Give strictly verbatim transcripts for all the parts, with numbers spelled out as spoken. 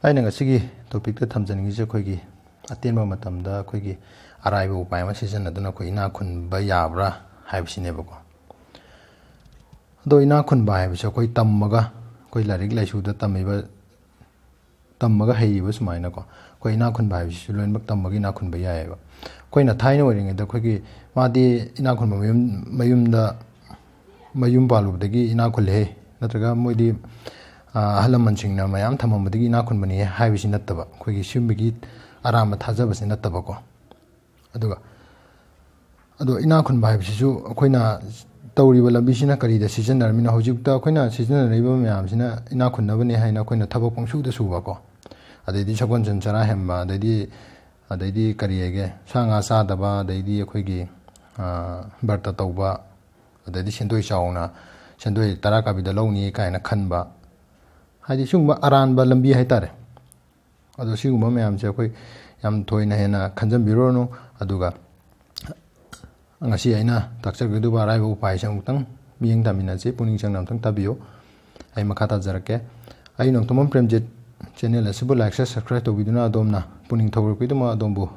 ꯑꯩꯅ ꯉꯁꯤꯒꯤ ꯇꯣꯄꯤꯛꯇ ꯊꯝꯖꯅꯤꯡꯉꯤꯁꯦ ꯑꯩꯈꯣꯏꯒꯤ ꯑꯇꯦꯟꯕ ꯃꯇꯝꯗ ꯑꯩꯈꯣꯏꯒꯤ ꯑꯔꯥꯏꯕ ꯎꯄꯥꯏ ꯑꯃ ꯁꯤꯖꯤꯟꯅꯗꯨꯅ ꯑꯩꯈꯣꯏ ꯏꯅꯥꯛ ꯈꯨꯟꯕ ꯌꯥꯕ꯭ꯔꯥ ꯍꯥꯏꯕꯁꯤꯅꯦꯕꯀꯣ꯫ ꯑꯗꯣ ꯏꯅꯥꯛ ꯈꯨꯟꯕ ꯍꯥꯏꯕꯁꯦ ꯑꯩꯈꯣꯏ ꯇꯝꯃꯒ, ꯑꯩꯈꯣꯏ ꯂꯥꯏꯔꯤꯛ ꯂꯥꯏꯁꯨꯗ ꯇꯝꯃꯤꯕ, ꯇꯝꯃꯒ ꯍꯩꯔꯤꯕ ꯁꯨꯃꯥꯏꯅꯀꯣ, ꯑꯩꯈꯣꯏ ꯏꯅꯥꯛ ꯈꯨꯟꯕ ꯍꯥꯏꯕꯁꯤꯁꯨ ꯂꯣꯏꯅꯃꯛ ꯇꯝꯃꯒ ꯏꯅꯥꯛ ꯈꯨꯟꯕ ꯌꯥꯏꯑꯕ꯫ ꯑꯩꯈꯣꯏꯅ ꯊꯥꯏꯅ ꯑꯣꯏꯔꯤꯉꯩꯗ ꯑꯩꯈꯣꯏꯒꯤ ꯃꯥꯗꯤ ꯏꯅꯥꯛ ꯈꯨꯟꯕ ꯃꯌꯨꯝ, ꯃꯌꯨꯝꯗ ꯃꯌꯨꯝ ꯄꯥꯜꯂꯨꯕꯗꯒꯤ ꯏꯅꯥꯛ ꯈꯨꯜꯂꯦ, ꯅꯠꯇ꯭ꯔꯒ ꯃꯣꯏꯗꯤ, ꯑ, ꯑꯍꯜ ꯂꯃꯟꯁꯤꯡꯅ ꯃꯌꯥꯝ ꯊꯝꯃꯝꯕꯗꯒꯤ ꯏꯅꯥꯛ ꯈꯨꯟꯕꯅꯤ ꯍꯥꯏꯕꯁꯤ ꯅꯠꯇꯕ, ꯑꯩꯈꯣꯏꯒꯤ ꯁꯤꯒꯨꯝꯕꯒꯤ ꯑꯔꯥꯟꯕ ꯊꯥꯖꯕꯁꯤ ꯅꯠꯇꯕꯀꯣ꯫ ꯑꯗꯨꯒ, ꯑꯗꯣ ꯏꯅꯥꯛ ꯈꯨꯟꯕ ꯍꯥꯏꯕꯁꯤꯁꯨ ꯑꯩꯈꯣꯏꯅ ꯇꯧꯔꯤꯕ ꯂꯝꯕꯤꯁꯤꯅ ꯀꯔꯤꯗ ꯁꯤꯖꯤꯟꯅꯔꯝꯃꯤꯅꯣ? ꯍꯧꯖꯤꯛꯇ ꯑꯩꯈꯣꯏꯅ ꯁꯤꯖꯤꯟꯅꯔꯤꯕ ꯃꯌꯥꯝꯁꯤꯅ ꯏꯅꯥꯛ ꯈꯨꯟꯅꯕꯅꯦ ꯍꯥꯏꯅ ꯑꯩꯈꯣꯏꯅ ꯊꯕꯛ ꯄꯪꯁꯨꯗ ꯁꯨꯕꯀꯣ, ꯑꯗꯩꯗꯤ ꯁꯒꯣꯜꯁꯦꯟ ꯆꯔꯥ ꯍꯦꯟꯕ, ꯑꯗꯩꯗꯤ, ꯑꯗꯩꯗꯤ ꯀꯔꯤ ꯍꯥꯏꯒꯦ, ꯁꯥ ꯉꯥ ꯆꯥꯗꯕ, ꯑꯗꯩꯗꯤ ꯑꯩꯈꯣꯏꯒꯤ, ꯑ, ꯕ꯭ꯔꯇ ꯇꯧꯕ, ꯑꯗꯩꯗꯤ ꯁꯦꯟꯗꯣꯏ ꯆꯥꯎꯅ, ꯁꯦꯟꯗꯣꯏ ꯇꯔꯥ ꯀꯥꯕꯤꯗ ꯂꯧꯅꯤ ꯀꯥꯏꯅ ꯈꯟꯕ, ꯍꯥꯏꯗꯤ ꯁꯤꯒꯨꯝꯕ ꯑꯔꯥꯟꯕ ꯂꯝꯕꯤ ꯍꯥꯏꯇꯥꯔꯦ꯫ ꯑꯗꯣ ꯁꯤꯒꯨꯝꯕ ꯃꯌꯥꯝꯁꯦ ꯑꯩꯈꯣꯏ ꯌꯥꯝ ꯊꯣꯏꯅ ꯍꯦꯟꯅ ꯈꯟꯖꯟꯕꯤꯔꯨꯔꯅꯨ꯫ ꯑꯗꯨꯒ ꯉꯁꯤ ꯑꯩꯅ ꯇꯥꯛꯆꯔꯛꯀꯗꯧꯕ ꯑꯔꯥꯏꯕ ꯎꯄꯥꯏꯁꯦ ꯑꯃꯨꯛꯇꯪ ꯃꯤꯠꯌꯦꯡ ꯇꯥꯃꯤꯟꯅꯁꯤ, ꯄꯨꯛꯅꯤꯡ ꯆꯪꯅ ꯑꯃꯨꯛꯇꯪ ꯇꯥꯕꯤꯌꯨ꯫ ꯑꯩ ꯃꯈꯥ ꯇꯥꯖꯔꯛꯀꯦ꯫ ꯑꯩ ꯅꯣꯡꯊꯣꯝꯕꯝ ꯄ꯭ꯔꯦꯝꯖꯤꯠ, ꯆꯦꯅꯦꯜ ꯑꯁꯤꯕꯨ ꯂꯥꯏꯛ ꯁꯕꯁꯀ꯭ꯔꯥꯏꯕ ꯇꯧꯕꯤꯗꯨꯅ ꯑꯗꯣꯝꯅ ꯄꯨꯛꯅꯤꯡ ꯊꯧꯒꯠꯄꯤꯗꯨꯅ ꯑꯗꯣꯝꯕꯨ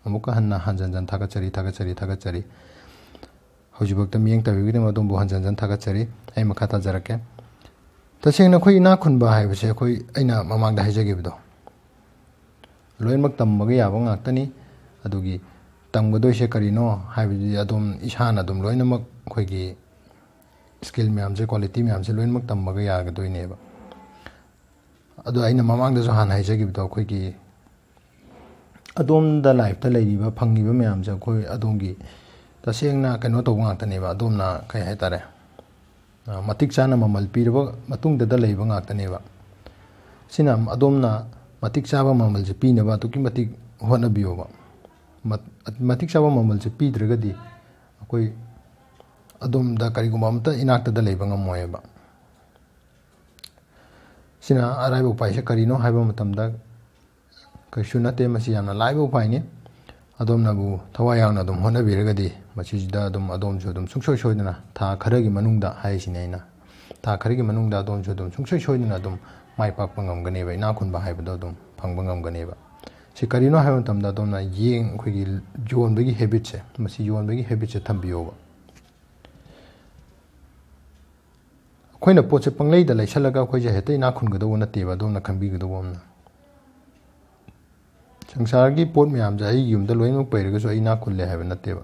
ꯑꯃꯨꯛꯀ ꯍꯟꯅ ꯍꯟꯖꯟ ꯍꯟꯖꯟ ꯊꯥꯒꯠꯆꯔꯤ, ꯊꯥꯒꯠꯆꯔꯤ, ꯊꯥꯒꯠꯆꯔꯤ꯫ ꯍꯧꯖꯤꯛꯐꯥꯎꯗ ꯃꯤꯠꯌꯦꯡ ꯇꯥꯕꯤꯕꯒꯤꯗꯃꯛ ꯑꯗꯣꯝꯕꯨ ꯍꯟꯖꯟ ꯍꯟꯖꯟ ꯊꯥꯒꯠꯆꯔꯤ꯫ ꯑꯩ ꯃꯈꯥ ꯇꯥꯖꯔꯛꯀꯦ꯫ ꯇꯁꯦꯡꯅ ꯑꯩꯈꯣꯏ ꯏꯅꯥꯛ ꯈꯨꯟꯕ ꯍꯥꯏꯕꯁꯦ ꯑꯩꯈꯣꯏ ꯑꯩꯅ ꯃꯃꯥꯡꯗ ꯍꯥꯏꯖꯈꯤꯕꯗꯣ, ꯂꯣꯏꯅꯃꯛ ꯇꯝꯕꯒ ꯌꯥꯕ ꯉꯥꯛꯇꯅꯤ꯫ ꯑꯗꯨꯒꯤ ꯇꯝꯒꯗꯣꯏꯁꯦ ꯀꯔꯤꯅꯣ ꯍꯥꯏꯕꯗꯨꯗꯤ ꯑꯗꯨꯝ ꯏꯁꯥꯅ ꯑꯗꯨꯝ ꯂꯣꯏꯅꯃꯛ ꯑꯩꯈꯣꯏꯒꯤ ꯁ꯭ꯀꯤꯜ ꯃꯌꯥꯝꯁꯦ, ꯀ꯭ꯋꯥꯂꯤꯇꯤ ꯃꯌꯥꯝꯁꯦ ꯂꯣꯏꯅꯃꯛ ꯇꯝꯕꯒ ꯌꯥꯒꯗꯣꯏꯅꯦꯕ꯫ ꯑꯗꯣ ꯑꯩꯅ ꯃꯃꯥꯡꯗꯁꯨ ꯍꯥꯟꯅ ꯍꯥꯏꯖꯈꯤꯕꯗꯣ, ꯑꯩꯈꯣꯏꯒꯤ ꯑꯗꯣꯝꯗ ꯂꯥꯏꯐꯇ ꯂꯩꯔꯤꯕ, ꯐꯪꯉꯤꯕ ꯃꯌꯥꯝꯁꯦ ꯑꯩꯈꯣꯏ ꯑꯗꯣꯝꯒꯤ ꯇꯁꯦꯡꯅ ꯀꯩꯅꯣ ꯇꯧꯕ ꯉꯥꯛꯇꯅꯦꯕ꯫ ꯑꯗꯣꯝꯅ ꯀꯩ ꯍꯥꯏꯇꯥꯔꯦ, ꯑ, ꯃꯇꯤꯛ ꯆꯥꯅ ꯃꯃꯜ ꯄꯤꯔꯕ ꯃꯇꯨꯡꯗꯗ ꯂꯩꯕ ꯉꯥꯛꯇꯅꯦꯕ꯫ ꯁꯤꯅ ꯑꯗꯣꯝꯅ ꯃꯇꯤꯛ ꯆꯥꯕ ꯃꯃꯜꯁꯦ ꯄꯤꯅꯕ ꯑꯗꯨꯛꯀꯤ ꯃꯇꯤꯛ ꯍꯣꯠꯅꯕꯤꯌꯣꯕ꯫ ꯃꯠ-, ꯃꯇꯤꯛ ꯆꯥꯕ ꯃꯃꯜꯁꯦ ꯄꯤꯗ꯭ꯔꯒꯗꯤ ꯑꯩꯈꯣꯏ ꯑꯗꯣꯝꯗ ꯀꯔꯤꯒꯨꯝꯕ ꯑꯃꯇ ꯏꯅꯥꯛꯇꯗ ꯂꯩꯕ ꯉꯝꯃꯣꯏꯕ꯫ ꯁꯤꯅ ꯑꯔꯥꯏꯕ ꯎꯄꯥꯏꯁꯦ ꯀꯔꯤꯅꯣ ꯍꯥꯏꯕ ꯃꯇꯝꯗ, ꯀꯩꯁꯨ ꯅꯠꯇꯦ, ꯃꯁꯤ ꯌꯥꯝꯅ ꯂꯥꯏꯕ ꯎꯄꯥꯏꯅꯤ꯫ ꯑꯗꯣꯝꯅꯕꯨ ꯊꯋꯥꯏ ꯌꯥꯎꯅ ꯑꯗꯨꯝ ꯍꯣꯠꯅꯕꯤꯔꯒꯗꯤ ꯃꯁꯤꯁꯤꯗ ꯑꯗꯨꯝ ꯑꯗꯣꯝꯁꯨ ꯑꯗꯨꯝ ꯁꯨꯡꯁꯣꯏ ꯁꯣꯏꯗꯅ ꯊꯥ ꯈꯔꯒꯤ ꯃꯅꯨꯡꯗ ꯍꯥꯏꯔꯤꯁꯤꯅꯦ ꯑꯩꯅ, ꯊꯥ ꯈꯔꯒꯤ ꯃꯅꯨꯡꯗ ꯑꯗꯣꯝꯁꯨ ꯑꯗꯨꯝ ꯁꯨꯡꯁꯣꯏ ꯁꯣꯏꯗꯅ ꯑꯗꯨꯝ ꯃꯥꯏ ꯄꯥꯛꯄ ꯉꯝꯒꯅꯦꯕ, ꯏꯅꯥꯛ ꯈꯨꯟꯕ ꯍꯥꯏꯕꯗꯣ ꯑꯗꯨꯝ ꯐꯪꯕ ꯉꯝꯒꯅꯦꯕ꯫ ꯁꯤ ꯀꯔꯤꯅꯣ ꯍꯥꯏꯕ ꯃꯇꯝꯗ, ꯑꯗꯣꯝꯅ ꯌꯦꯡ ꯑꯩꯈꯣꯏꯒꯤ ꯌꯣꯟꯕꯒꯤ ꯍꯦꯕꯤꯠꯁꯦ, ꯃꯁꯤ ꯌꯣꯟꯕꯒꯤ ꯍꯦꯕꯤꯠꯁꯦ ꯊꯝꯕꯤꯌꯣꯕ꯫ ꯑꯩꯈꯣꯏꯅ ꯄꯣꯠꯁꯦ ꯄꯪꯂꯩꯗ ꯂꯩꯁꯜꯂꯒ ꯑꯩꯈꯣꯏꯁꯦ ꯍꯦꯛꯇ ꯏꯅꯥꯛ ꯈꯨꯟꯒꯗꯧꯕ ꯅꯠꯇꯦꯕ, ꯑꯗꯣꯝꯅ ꯈꯪꯕꯤꯒꯗꯧꯕ ꯑꯃꯅ꯫ ꯁꯪꯁꯥꯔꯒꯤ ꯄꯣꯠ ꯃꯌꯥꯝꯁꯦ ꯑꯩꯒꯤ ꯌꯨꯝꯗ ꯂꯣꯏꯅꯃꯛ ꯄꯩꯔꯒꯁꯨ ꯑꯩ ꯏꯅꯥꯛ ꯈꯨꯜꯂꯦ ꯍꯥꯏꯕ ꯅꯠꯇꯦꯕ꯫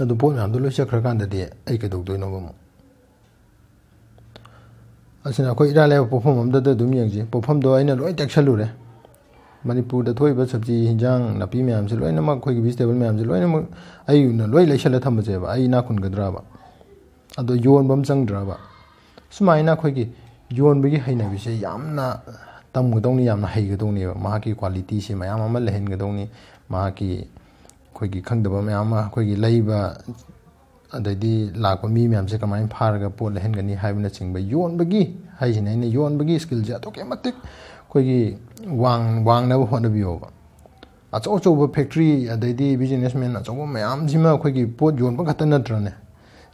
ꯑꯗꯨ ꯄꯣꯠ ꯃꯌꯥꯝꯗꯣ ꯂꯣꯏ ꯆꯠꯈ꯭ꯔꯀꯥꯟꯗꯗꯤ ꯑꯩ ꯀꯩꯗꯧꯗꯣꯏꯅꯣꯕ ꯑꯃꯨꯛ? ꯑꯁꯤꯅ ꯑꯩꯈꯣꯏ ꯏꯔꯥꯏ ꯂꯥꯏꯕ ꯄꯣꯠꯐꯝ ꯑꯝꯗꯗ ꯑꯗꯨꯝ ꯌꯦꯡꯁꯤ꯫ ꯄꯣꯠꯐꯝꯗꯣ ꯑꯩꯅ ꯂꯣꯏ ꯇꯦꯛꯁꯜꯂꯨꯔꯦ꯫ ꯃꯅꯤꯄꯨꯔꯗ ꯊꯣꯛꯏꯕ ꯁꯕꯖꯤ, ꯍꯤꯟꯖꯥꯡ ꯅꯥꯄꯤ ꯃꯌꯥꯝꯁꯦ ꯂꯣꯏꯅꯃꯛ, ꯑꯩꯈꯣꯏꯒꯤ ꯚꯤꯖꯤꯇꯦꯕꯜ ꯃꯌꯥꯝꯁꯦ ꯂꯣꯏꯅꯃꯛ ꯑꯩꯅ ꯂꯣꯏ ꯂꯩꯁꯜꯂ ꯊꯝꯕꯁꯦꯕ ꯑꯩ ꯏꯅꯥꯛ ꯈꯨꯟꯒꯗ꯭ꯔꯕ? ꯑꯗꯣ ꯌꯣꯟꯕ ꯑꯃ ꯆꯪꯗ꯭ꯔꯕ? ꯁꯨꯃꯥꯏꯅ ꯑꯩꯈꯣꯏꯒꯤ ꯌꯣꯟꯕꯒꯤ ꯍꯩꯅꯕꯤꯁꯦ ꯌꯥꯝꯅ ꯇꯝꯒꯗꯧꯅꯤ, ꯌꯥꯝꯅ ꯍꯩꯒꯗꯧꯅꯦꯕ꯫ ꯃꯍꯥꯛꯀꯤ ꯀ꯭ꯋꯥꯂꯤꯇꯤꯁꯦ ꯃꯌꯥꯝ ꯑꯃ ꯂꯩꯍꯟꯒꯗꯧꯅꯤ꯫ ꯃꯍꯥꯛꯀꯤ ꯑꯩꯈꯣꯏꯒꯤ ꯈꯪꯗꯕ ꯃꯌꯥꯝ ꯑꯃ, ꯑꯩꯈꯣꯏꯒꯤ ꯂꯩꯕ ꯑꯗꯩꯗꯤ ꯂꯥꯛꯄ ꯃꯤ ꯃꯌꯥꯝꯁꯦ ꯀꯃꯥꯏꯅ ꯐꯥꯔꯒ ꯄꯣꯠ ꯂꯩꯍꯟꯒꯅꯤ ꯍꯥꯏꯕꯅꯆꯤꯡꯕ, ꯌꯣꯟꯕꯒꯤ ꯍꯥꯏꯁꯤꯅ ꯑꯩꯅ ꯌꯣꯟꯕꯒꯤ ꯁ꯭ꯀꯤꯜꯁꯦ ꯑꯗꯨꯛꯀꯤ ꯃꯇꯤꯛ ꯑꯩꯈꯣꯏꯒꯤ ꯋꯥꯡ-, ꯋꯥꯡꯅꯕ ꯍꯣꯠꯅꯕꯤꯌꯣꯕ꯫ ꯑꯆꯧ ꯑꯆꯧꯕ ꯐꯦꯛꯇ꯭ꯔꯤ ꯑꯗꯩꯗꯤ ꯕꯤꯖꯤꯅꯦꯁꯃꯦꯟ ꯑꯆꯧꯕ ꯃꯌꯥꯝꯁꯤꯃ ꯑꯩꯈꯣꯏꯒꯤ ꯄꯣꯠ ꯌꯣꯟꯕ ꯈꯛꯇ ꯅꯠꯇ꯭ꯔꯅꯦ?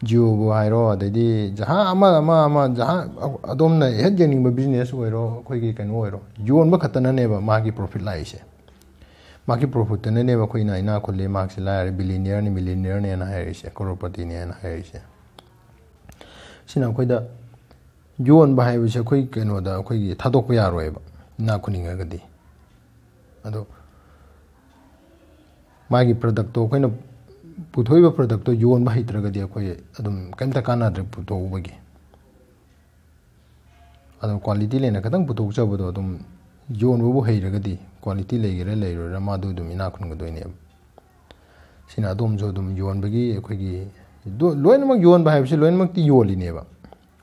ꯖꯤꯑꯣꯕꯨ ꯍꯥꯏꯔꯣ, ꯑꯗꯩꯗꯤ ꯖꯍꯥ ꯑꯃ, ꯑꯃ, ꯑꯃ, ꯖꯍꯥ ꯑꯗꯣꯝꯅ ꯍꯦꯛ ꯌꯦꯡꯅꯤꯡꯕ ꯕꯤꯖꯤꯅꯦꯁ ꯑꯣꯏꯔꯣ, ꯑꯩꯈꯣꯏꯒꯤ ꯀꯩꯅꯣ ꯑꯣꯏꯔꯣ, ꯌꯣꯟꯕ ꯈꯛꯇꯅꯅꯦꯕ ꯃꯥꯒꯤ ꯄ꯭ꯔꯣꯐꯤꯠ ꯂꯥꯛꯏꯁꯦ꯫ ꯃꯥꯒꯤ ꯄ꯭ꯔꯣꯐꯤꯠꯇꯨꯅꯅꯦꯕ ꯑꯩꯈꯣꯏꯅ ꯏꯅꯥꯛ ꯈꯨꯜꯂꯤ, ꯃꯍꯥꯛꯁꯤ ꯂꯥꯏꯔꯔꯦ, ꯕꯤꯂꯤꯅꯤꯌꯔꯅꯤ, ꯃꯤꯂꯤꯅꯤꯌꯔꯅꯦꯅ ꯍꯥꯏꯔꯤꯁꯦ, ꯀꯔꯣꯔꯄꯇꯤꯅꯦꯅ ꯍꯥꯏꯔꯤꯁꯦ꯫ ꯁꯤꯅ ꯑꯩꯈꯣꯏꯗ ꯌꯣꯟꯕ ꯍꯥꯏꯕꯁꯦ ꯑꯩꯈꯣꯏ ꯀꯩꯅꯣꯗ ꯑꯩꯈꯣꯏꯒꯤ ꯊꯥꯗꯣꯛꯄ ꯌꯥꯔꯣꯏꯕ, ꯏꯅꯥꯛ ꯈꯨꯟꯅꯤꯡꯉꯒꯗꯤ꯫ ꯑꯗꯣ ꯃꯥꯒꯤ ꯄ꯭ꯔꯗꯛꯇꯣ, ꯑꯩꯈꯣꯏꯅ ꯄꯨꯊꯣꯛꯏꯕ ꯄ꯭ꯔꯗꯛꯇꯣ ꯌꯣꯟꯕ ꯍꯩꯇ꯭ꯔꯒꯗꯤ ꯑꯩꯈꯣꯏ ꯑꯗꯨꯝ ꯀꯩꯝꯇ ꯀꯥꯟꯅꯗ꯭ꯔꯦ ꯄꯨꯊꯣꯛꯎꯕꯒꯤ꯫ ꯑꯗꯣ ꯀ꯭ꯋꯥꯂꯤꯇꯤ ꯂꯩꯅ ꯈꯤꯇꯪ ꯄꯨꯊꯣꯛꯆꯕꯗꯣ ꯑꯗꯨꯝ ꯌꯣꯟꯕꯕꯨ ꯍꯩꯔꯒꯗꯤ, ꯀ꯭ꯋꯥꯂꯤꯇꯤ ꯂꯩꯒꯦꯔꯥ ꯂꯩꯔꯣꯏꯔꯥ, ꯃꯥꯗꯨ ꯑꯗꯨꯝ ꯏꯅꯥꯛ ꯈꯨꯟꯒꯗꯣꯏꯅꯦꯕ꯫ ꯁꯤꯅ ꯑꯗꯣꯝꯁꯨ ꯑꯗꯨꯝ ꯌꯣꯟꯕꯒꯤ ꯑꯩꯈꯣꯏꯒꯤ, ꯗꯣ-, ꯂꯣꯏꯅꯃꯛ ꯌꯣꯟꯕ ꯍꯥꯏꯕꯁꯤ ꯂꯣꯏꯅꯃꯛꯇꯤ ꯌꯣꯜꯂꯤꯅꯦꯕ꯫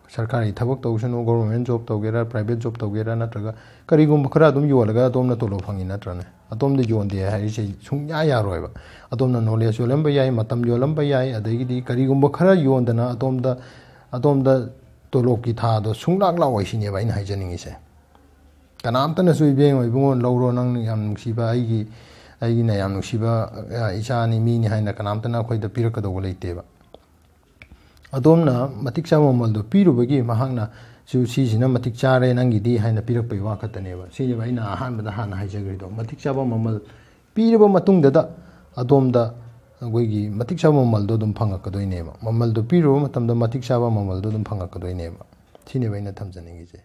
ꯁꯔꯀꯥꯔꯒꯤ ꯊꯕꯛ ꯇꯧꯁꯅꯨ, government job ꯇꯧꯒꯦꯔꯥ, private job ꯇꯧꯒꯦꯔꯥ, ꯅꯠꯇ꯭ꯔꯒ ꯀꯔꯤꯒꯨꯝꯕ ꯈꯔ ꯑꯗꯨꯝ ꯌꯣꯜꯂꯒ ꯑꯗꯣꯝꯅ ꯇꯣꯂꯣꯞ ꯐꯪꯉꯤ ꯅꯠꯇ꯭ꯔꯅꯦ? ꯑꯗꯣꯝꯗ ꯌꯣꯟꯗꯦ ꯍꯥꯏꯔꯤꯁꯦ ꯁꯨꯡꯌꯥ ꯌꯥꯔꯣꯏꯕ꯫ ꯑꯗꯣꯝꯅ knowledge ꯌꯣꯜꯂꯝꯕ ꯌꯥꯏ, ꯃꯇꯝ ꯌꯣꯜꯂꯝꯕ ꯌꯥꯏ, ꯑꯗꯒꯤꯗꯤ ꯀꯔꯤꯒꯨꯝꯕ ꯈꯔ ꯌꯣꯟꯗꯅ ꯑꯗꯣꯝꯗ, ꯑꯗꯣꯝꯗ ꯇꯣꯂꯣꯞꯀꯤ ꯊꯥꯗꯣ ꯁꯨꯡꯂꯥꯛ ꯂꯥꯛꯑꯣꯏ ꯁꯤꯅꯦꯕ ꯑꯩꯅ ꯍꯥꯏꯖꯅꯤꯡꯉꯤꯁꯦ꯫ ꯀꯅꯥꯝꯇꯅꯁꯨ, "ꯏꯕꯦꯝ, ꯏꯕꯨꯡꯉꯣ, ꯂꯧꯔꯣ, ꯅꯪ ꯌꯥꯝ ꯅꯨꯡꯁꯤꯕ ꯑꯩꯒꯤ, ꯑꯩꯒꯤꯅ ꯌꯥꯝ ꯅꯨꯡꯁꯤꯕ, ꯑ, ꯏꯆꯥꯅꯤ, ꯃꯤꯅꯤ" ꯍꯥꯏꯅ ꯀꯅꯥꯝꯇꯅ ꯑꯩꯈꯣꯏꯗ ꯄꯤꯔꯛꯀꯗꯧꯕ ꯂꯩꯇꯦꯕ꯫ ꯑꯗꯣꯝꯅ ꯃꯇꯤꯛ ꯆꯥꯕ ꯃꯃꯜꯗꯣ ꯄꯤꯔꯨꯕꯒꯤ ꯃꯍꯥꯛꯅ ꯁꯤꯁꯤꯅ ꯃꯇꯤꯛ ꯆꯥꯔꯦ ꯅꯪꯒꯤꯗꯤ ꯍꯥꯏꯅ ꯄꯤꯔꯛꯄꯒꯤ ꯋꯥ ꯈꯛꯇꯅꯦꯕ꯫ ꯁꯤꯅꯦꯕ ꯑꯩꯅ ꯑꯍꯥꯟꯕꯗ ꯍꯥꯟꯅ ꯍꯥꯏꯖꯈ꯭ꯔꯤꯗꯣ꯫ ꯃꯇꯤꯛ ꯆꯥꯕ ꯃꯃꯜ ꯄꯤꯔꯕ ꯃꯇꯨꯡꯗꯗ ꯑꯗꯣꯝꯗ ꯑꯩꯈꯣꯏꯒꯤ ꯃꯇꯤꯛ ꯆꯥꯕ ꯃꯃꯜꯗꯣ ꯑꯗꯨꯝ ꯐꯪꯉꯛꯀꯗꯣꯏꯅꯦꯕ꯫ ꯃꯃꯜꯗꯣ ꯄꯤꯔꯨꯕ ꯃꯇꯝꯗ ꯃꯇꯤꯛ ꯆꯥꯕ ꯃꯃꯜꯗꯣ ꯑꯗꯨꯝ ꯐꯪꯉꯛꯀꯗꯣꯏꯅꯦꯕ꯫ ꯁꯤꯅꯦꯕ ꯑꯩꯅ ꯊꯝꯖꯅꯤꯡꯉꯤꯁꯦ꯫